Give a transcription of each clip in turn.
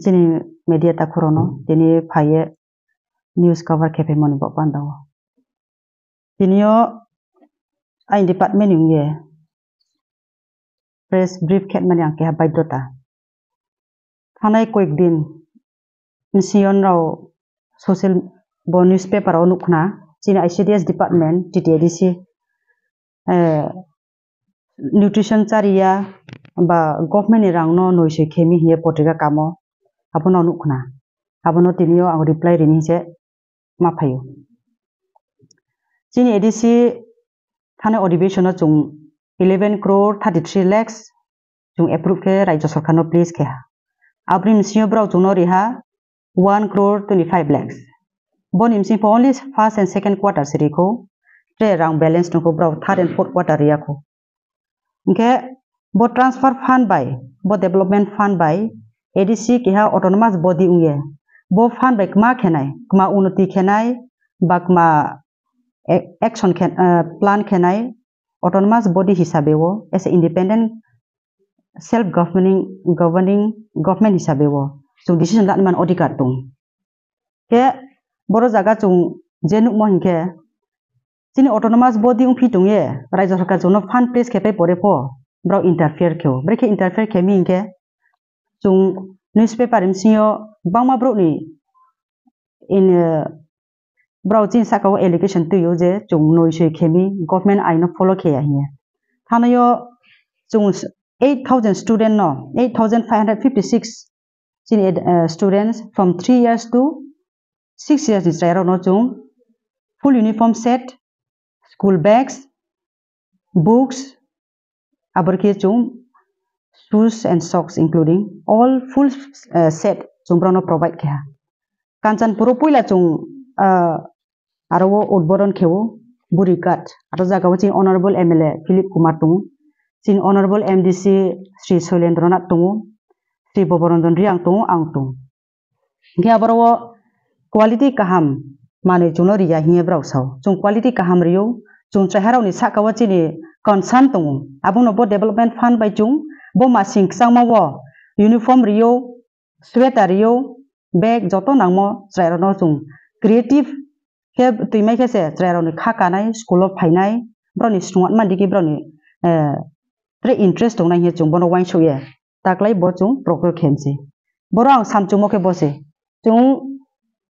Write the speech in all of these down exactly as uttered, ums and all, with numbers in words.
chini media takhukrokno tini phaiye news cover khe phaimani bo panda o. Tini o aini department ni wngye press brief khe mani ang keha baidhota. Thanai koyek din bisi onrao social bo newspaper o nukkhna chini I C D S department T T A D C, eh, nutrition chariya ba government ni rang no noisoi khemi hiye potrika kamo abono nukkhna. Abono tini o ang reply rini se ma phaio. Chini A D C thani adhibeshon o chung eleven crore thirty three lakhs chung approve khe Rajya Sarkar no place khe ha. Aboni bisingo borok chungno riha one crore twenty five lakhs. Boni bising pho only first and second quarter se rikho, tre rang balance nungkho borok third and fourth quarter riyakho. Hingkhe bo transfer fund bai, bo development fund bai A D C keha autonomous body wngye. Bo fund bai kma khenai, kma unoti khenai, ba kma a-, action khe, ah, plan khenai autonomous body hisabe o, as a independent self governing, governing government hisabe o chung decision lani man odhikar tong. Khe boro jaga chung je nukmo hinkhe chini autonomous body wngphi tongye Rajya Sarkar chungno fund place khe pai pore pho borok interfere khe o. Brekhe interfere khe mi hinkhe chung newspaper bisingo kwbangma borokni in, eh, borok chini saka o allegation twi o je chung noi soi khemi government aino follow kheya hinya. Thanayo chung eight thousand student no, eight thousand five hundred fifty six chini, eh, students from three years to six years ni chwrairokno chung full uniform set, school bags, books, aborokhe chung shoes and socks including all full, eh, set chung borokno provide khe ha. Kanchanpuro puila chung, ah, aro o udbodon khe o buri card. Aro jaga o chini honorable M L A Philip Kumar tongo, chini honorable M D C Sri Soilendra Nath tongo, Sri Boboranjan Reang tongo, ang tongo. Hingkhe aboro o quality kaham manwi chungno riya hinya borok sao. Chung quality kaham rio, chung chaiharokni saka o chini concern tongo. Abono bo development fund bai chung bo masing kwchangma o uniform rio, sweater rio, bag joto nangmo chwrairokno chung creative khe twi mai khe se chwrairokni kha kanai, school o phainai, borokni swngo mani digi borokni, eh, tre interest tongnai hinya chung bono uansukya. Taklai bo chung program khe mse. Boro ang samchungmo khe bo se. Chung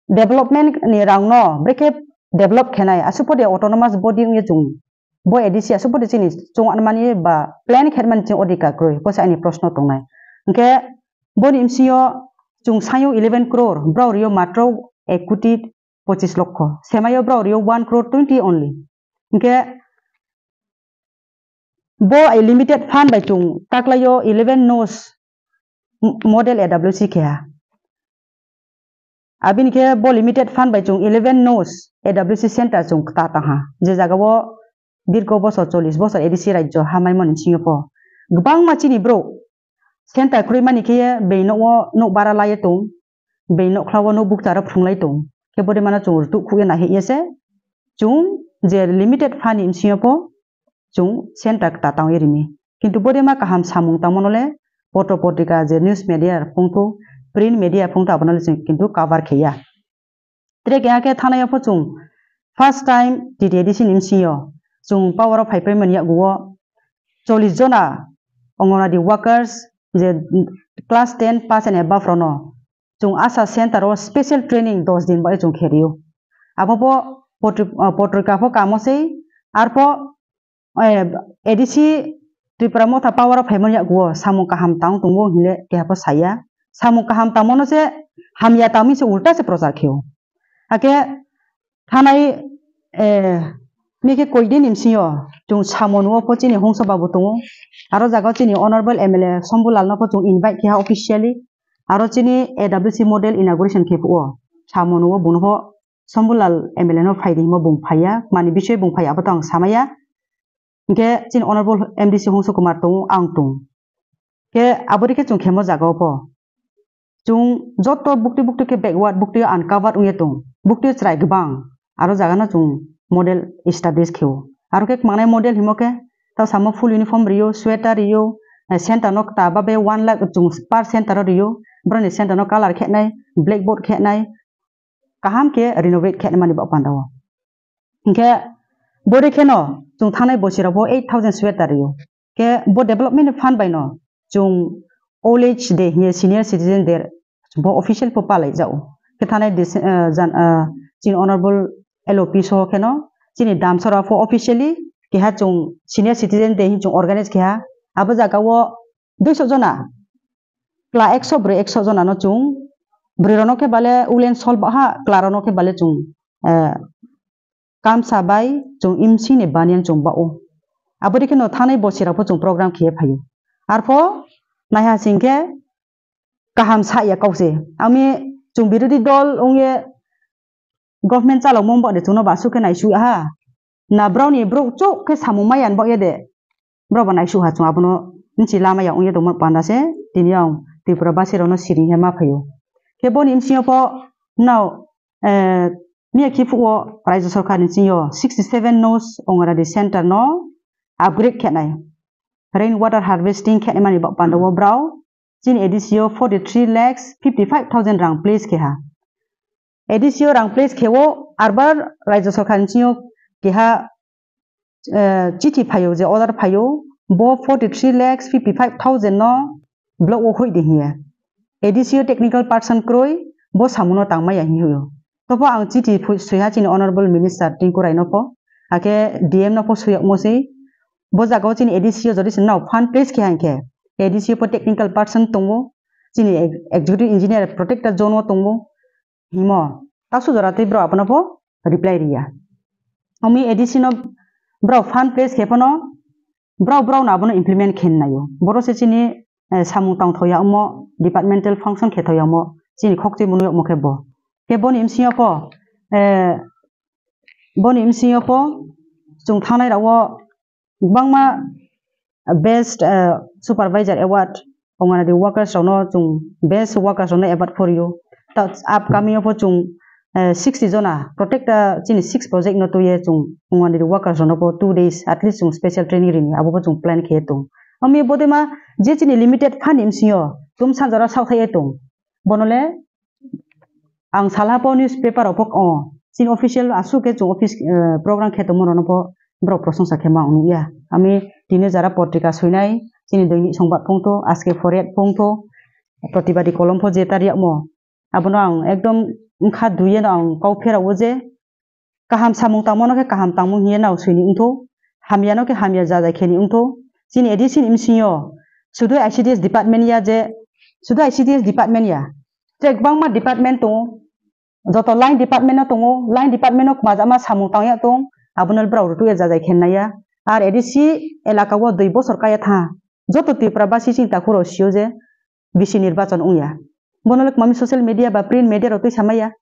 development ni rang no brekhe develop khenai. Aswk pore autonomous body wngya chung. Bo A D C aswk pore chini chung anmani ba plan khe mani chini odhikar kwrwi. Bo se ani proshno tongnai. Hingkhe boni M C O chung sayo eleven crore, borok rio matro ek koti pochis lokho. Semayo borok rio one crore twenty only. Hingkhe bo limited fund bai chung taklaio eleven nos m-, model A W C khe ha. Abini khe bo limited fund bai chung eleven nos A W C center chung ta tang ha. Je jaga o dirgo bosor, chollish bosor A D C rajyo ha mai mani singo po. Gbangma chini bro center kwrwi mani khe bini nok o nok bara lai tong. Bini nokla o nokbuk charo phunglai tong. Khe bode mano chung rutuk khuk ya nahik ya se. Chung je limited fund ni bisingo po chung center ta tang ri mi. Kintu bode ma kaham samung tangmo no le potro potrika je news media phungthu, print media phungthu abono le chung kintu cover khe ya. Tre keha khe thanai o pho chung first time T T A D C ni bisingo chung power o phai phai mani yago o chollish jona Anganwadi workers je class ten pass and above rono chung ASHA center o special training dos din bai chung khe rio. Abo bo potri-, ah, potrika pho kamo sei, arpho, eh, A D C Tipra Motha power o phaimani yago samung kaham tang tongo hinle keha pho saya. Samung kaham tangmano se hamya tangmi se ulta se prochar kheo. Hakhe thanai, eh, mikhe koidin ni bisingo chung samung nuo pho chini hongsa babu tongo. Aro jaga o chini honorable M L A Shambhu Lal no pho chung invite khe ha officially. Aro chini A W C model inauguration khe phuo samung nuo buno pho Shambhu Lal M L A no phai di himo bung phaiya, mani bisoi bung phaiya abo to ang samaya. Hingkhe chini honorable M D C Hongso Kumar tongo, ang tong. Khe aboni khe chung khemo jaga o pho. Chung joto bukti bukti khe backward, bukti uncovered wngya tong. Bukti chwrai gbang. Aro jaga no chung model establish kheo. Aro khe mangnai model himo khe, ta samo full uniform rio, sweater rio, eh, center no ta babe one lakh chung per center o rio. borokni center no colour khenai, blackboard khenai, kaham khe renovate khenai mani bok panda o. Hinkhe bori kheno chwng thangnai bochirok bo eight thousand sweater rio. Khe bo development ni fund bai no chwng old age day hiye senior citizen day bo official po palai jao. Khe thanai dis-, eh, jan-, eh, chini honorable L O P so kheno chini damsora po officially keha chwng senior citizen day hin chwng organize keha. Abo jaga o duiso jona, kla ekso brwi ekso jona no chwng, brwi rok no khe bale ulen sol baha, kla rok no khe bale chwng, eh, kamsa bai chwng imsing ni baniyan chwng bao. Abo dei kheno thanai bochirok pho chwng program khiye phaio. Arpho naiha sing khe kaham sa ya kok se. Ami chwng birodhi dol wngye government chalokmung bo de chwngno ba aswk khe naisuk ha. Na brao ni brouh chuk khe samung maya ni bo ye de. Brao bo naisuk ha chwng abono nchi lama ya wngye tongma panda se tini ang Tripura basi rokno siring he ma phaio. Khe boni bsing yo pho nao, eh, miya khi phuo Rajya Sarkar ni sing yo sixty seven nos Anganwadi center no upgrade khe nai. Rain water harvesting khe nai mani bo panda o brao chini A D C o forty three lakhs fifty five thousand rang place khe ha. A D C o rang place khe o arbar Rajya Sarkar ni sing yo keha, eh, chithi phaio je order phaio bo forty three lakhs fifty five thousand no block o hoi de hiya. A D C o technical person kroi bo samuno tangmaya hi hoyo. Topo ang chithi phu-, suiha chini honorable minister Tinku Rai no pho, ake D M no pho suyok mo sei. Bo jaga o chini A D C o jodi se nao fund place khe hang khe A D C o pho technical person tongo, chini ex-, executive engineer protector zone o tongo. Himo, tasu jora tei bro abono pho reply riya. Omi A D C no bro fund place khe phano bro bro no abono implement khen nayo. Boro se chini, eh, samung tangthoya omo departmental function khe thoya omo chini khokti mwnwi omo khe bo. Khe boni bsing yo pho, eh, boni bsing yo pho chwng thangnai rao kwbangma best, eh, supervisor award, Anganwadi workers rokno chwng best workers rokno award phorio. Ta upcoming o pho chwng, eh, sixty jona protect, ah, chini six project no twiye chwng Anganwadi workers rokno pho two days at least chwng special training rini abo pho chwng plan khe tong. Ami bodema je chini limited fund ni bsing yo tum sanjora saothai tong. Bono le ang salha pho newspaper rok pho, o, chini official aswk khe chwng office, eh, program khe tongma rokno pho borok prosongsa khe ma wng ya. Ami tini jara potrika soinai, chini Doinik Songbat phungtho, Ajke Foriyat phungtho, Protibadi Kolom pho je tar yakmo. Abono ang ekdom wngkha duiye no ang kok pherao je kaham samung tangmano khe kaham tangmung hiye nao soini wngtho, hamya no khe hamya jajai kheni wngtho. Chini A D C ni bsing yo sudu I C D S department ya je, sudu I C D S department ya, tei kwbangma department tongo, joto line department no tongo, line department no kwmajama samung tangya tong, abono borok rutuya jajai khenna ya. Ar A D C elaka o dui bosor kaya tha, joto Tripura basi chini takhuk rok sio je bisi nirbachon wngya. Bono le kwmami social media ba print media rok twi samaya.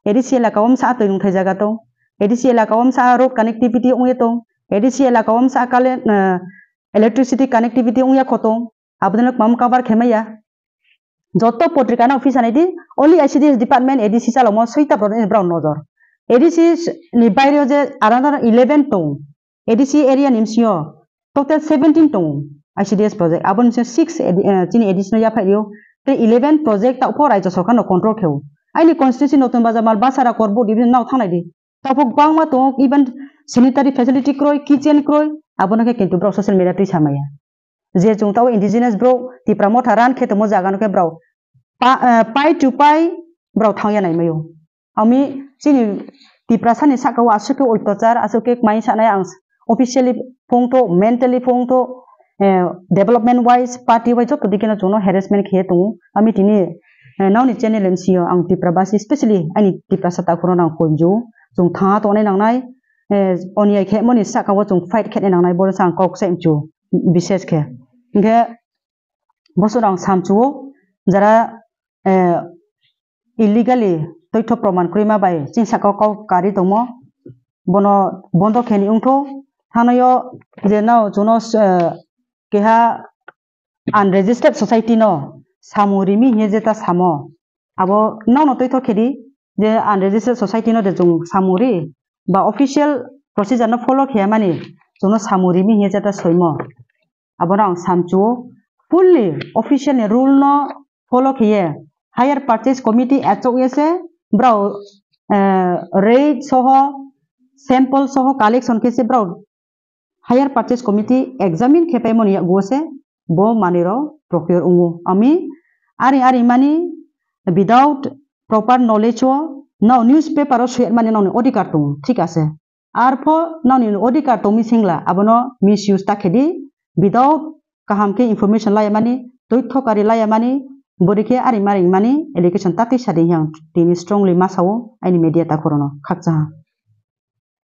A D C elaka o msa twi nungthai jaga tong. A D C elaka o msa road connectivity wngya tong. A D C elaka o msa kale, eh, electricity connectivity wngya kho tong. Abono le kwmam cover khe maya. Joto potrika no office ani di, only I C D S department A D C chalokmo soita borok ni borok nojor. A D C ni baire o je another eleven tong. A D C area ni bsing yo total seventeen tongo I C D S project. Aboni bsing six A D, eh, chini A D C no yaphai rio. Tei eleven project ta pho Rajya Sarkar no control khe o. Aini constituency Notun Bazar Malbasara Korbuk division nao thangnai di. Tabuk bangma tongo, even sanitary facility kroi, kitchen kroi, abono khe kintu borok social media twi samaya. Je chwng tao indigenous borok Tipra Motha run khe tongmo jaga no khe borok pa-, eh, pai to pai borok thangya nai maio. Ami chini Tiprasa ni saka o aswk khe oitachar, aswk khe mai sanai ang officially phungtho, mentally phungtho, eh, development wise, party wise joto dikeno chwngno harassment khe tongo. Ami tini, eh, nokni channel M C o ang Tipra basi specially ani Tiprasa takhurok ang konju. Chwng thangha tongnai nangnai, eh, oniya khe moni saka o chwng fight khe nangnai, bono sa ang kok sai mchu bises khe. Hinkhe boso rang samchu o jara, eh, illegally toitho proman kwrwima bai chini saka o kok kari tongmo, bono bondo khe ni wngtho. Thanaio je nao chwngno, eh, keha unregistered society no samung rimi hiye jeta samo, abo nono toitho khe di je unregistered society no de chwng samung ri ba official procedure no follow khe mani chwngno samung rimi hiye jeta soimo. Abono ang samchu o fully official ni rule no follow khiye hire purchase committee achuk ye se brao, eh, raid soho sample soho collection khe se brao hire purchase committee examine khe paimoni yakgo se bo manwi rok procure wngo. Ami ari ari mani without proper knowledge o no newspaper o suyat mani nokni odhikar tongo, thik ase. Arpho nokni odhikar tongmi singla abono misuse ta khedi, without kaham khe information laya mani, toitho kari laya mani, bori khe ari mari mani allegation ta twi sadi yang tini strongly ma sao aini media takhorono khakcha ha.